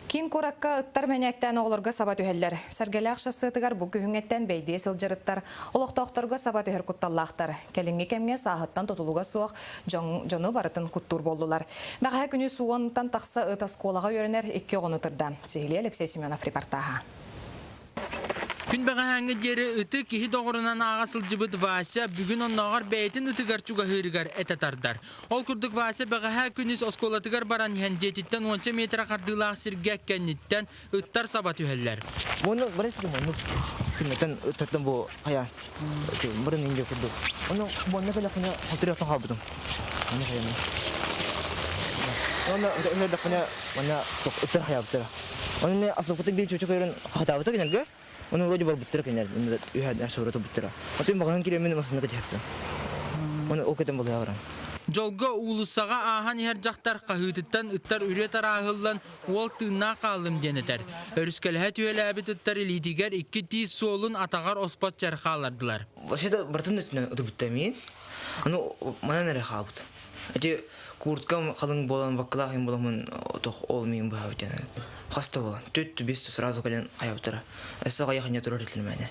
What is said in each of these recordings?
Киин куоракка ыттар мэнээктээн оҕолорго саба түһэллэр. Сэргэлээх шоссетыгар бу күһүҥҥэттэн бэйдиэ сылдьар ыттар олохтоохторго саба түһэр кутталлаахтар. Кэлиҥҥи кэмҥэ сааһыттан тутулуга суох дьону барытын куттуур буоллулар. Бэҕэһээ күнүс уонтан тахса ыт оскуолаҕа үөрэнэр икки оҕону ытырда. Сиһилии Алексей Семенов репортаһа. Күн бэҕэһээҥҥи диэри ыты киһи доҕорунан ааҕа сылдьыбыт Вася бүгүн оннооҕор бэйэтин ытыгар чугаһыырыгар этэ тардар. Ол курдук Вася бэҕэһээ күнүс оскуолатыгар баран иһэн дьиэтиттэн уонча миэтэрэ хардыылаах сиргэ кэнниттэн ыттар саба түһэллэр. Муну барыс муннук күннэтэн ыттартан бу хайа барын инде курдук. Ону буонна кэлэхпинэ хотуруохтан хаалбытым. Аны хайаны. Уонна ынырдахпына манна ыттар хайаабыттара. Оны асылпытын биир чөчө көрөн хатаабыта кинилэргэ. Оны вроде барбыттара кинилэр. Үһэ сорото турбуттара. Отun баҕаһын киремин масына кэтиһэптим. Оны ол кетен болуя баран. Дьолго уулуссаҕа ааһан иһэр дьахтар хаһыытыттан ыттар үрүө тарааһыллан уол тыыннаах хааллым диэн этэр. Өрүскэлэһэ түһэлээбит ыттар илиитигэр икки тиис суолун атаҕар оспот чэр хааллардылар. Вообще-то бартын өттүнэн ытыбытта миин. Аны манан эрэ хаалбыт. Эти курткам халыҥ буолан баккалаах им буоламмын тох ол миин быһабыт диэн. Хаста буолан түт бис сразу кэлэн хайабыттара. Өссө хайахыня турар этилимэне.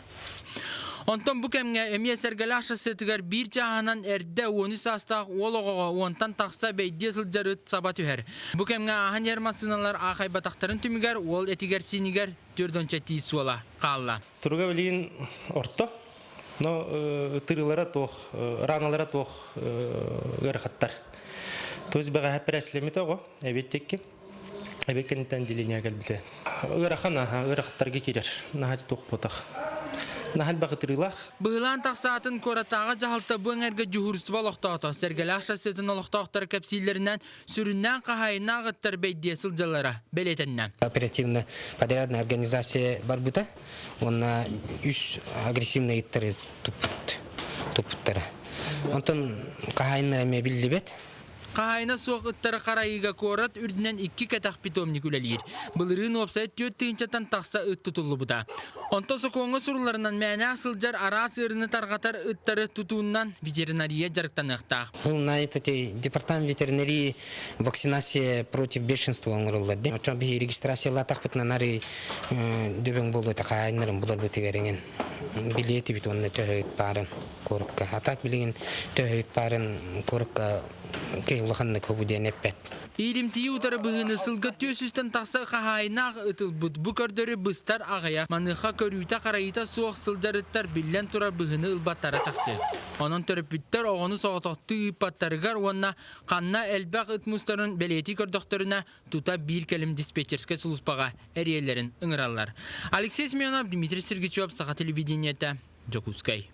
Онтон бу кэмҥэ эмиэ Сэргэлээх шоссетыгар биир чааһынан эрдэ 13 саастаах уол оҕоҕо уонтан тахса бэйдиэ сылдьар ыт саба түһэр. Бу кэмҥэ ааһан иһэр массыыналар аахайбатахтарын түмүгэр уол этигэр-сиинигэр түөрт тиис суола хаалла. Туруга билигин орто, но тырыылара туох, раналара туох ыарахаттар. То есть бэҕэһээ пресслэммит оҕо, эбиэттикки, эбиэт кэнниттэн отделение кэлбитэ. Ыарахан аха, ыарахаттарга киирэр. Наһаа туох буотах. Наһаа элбэх ытырыылаах. Быһылаан тахсаатын куораттааҕы дьаһалта бу эҥэргэ дьуһуурустуба олохтоото. Сэргэлээх шоссетын олохтоохторо кэпсииллэринэн, сүрүннээн хаһаайыннаах ыттар бэйдиэ сылдьаллара бэлиэтэннэ. Оперативно подрядная организация барбыта уонна үс агрессивный ыттары туппут туппуттара. Онтон хаһаайыннара эмиэ биллибэт. Хаһаайына суох ыттары харайыыга куорат үрдүнэн икки кэтэх питомник үлэлиир. Былырыын уопсай 4 тыһыынчаттан тахса ыт тутуллубута. Онтон сокуоҥҥа сурулларынан мээнээх сылдьар араас ыарыыны тарҕатар ыттары тутуунан ветеринария дьарыктаныахтаах. Был эти департамент ветеринарии вакцинация против бешенства оҥороллор дии. Оччоҕо биһиги регистрациялаатахпытына нары дөбөҥ буолуо этэ хаһаайыннарын буларбытыгар эҥин билиэ этибит уонна төһө ыт баарын куоракка. А так билигин төһө ыт баарын куоракка киһи улаханнык хобу диэн эппэт. Ииримтийии утары быһыыны сылга 400-тэн тахса хаһаайынаах ытылбыт. Бу көрдөрү быстар аҕыйах. Маныаха көрүүтэ-харайыыта суох сылдьар ыттар биллэн турар быһыыны ылбаттара чахчы. Онон төрөппүттэр оҕону соҕотохтуу ыыппаттарыгар уонна ханна элбэх ыт мустарын бэлиэтии көрдөхтөрүнэ, тута биир кэлим диспетчерскэй сулууспаҕа эрийэллэрин ыҥыраллар. Алексей Семенов, Дмитрий Сергучев, Саха телевидениетэ, Дьокуускай.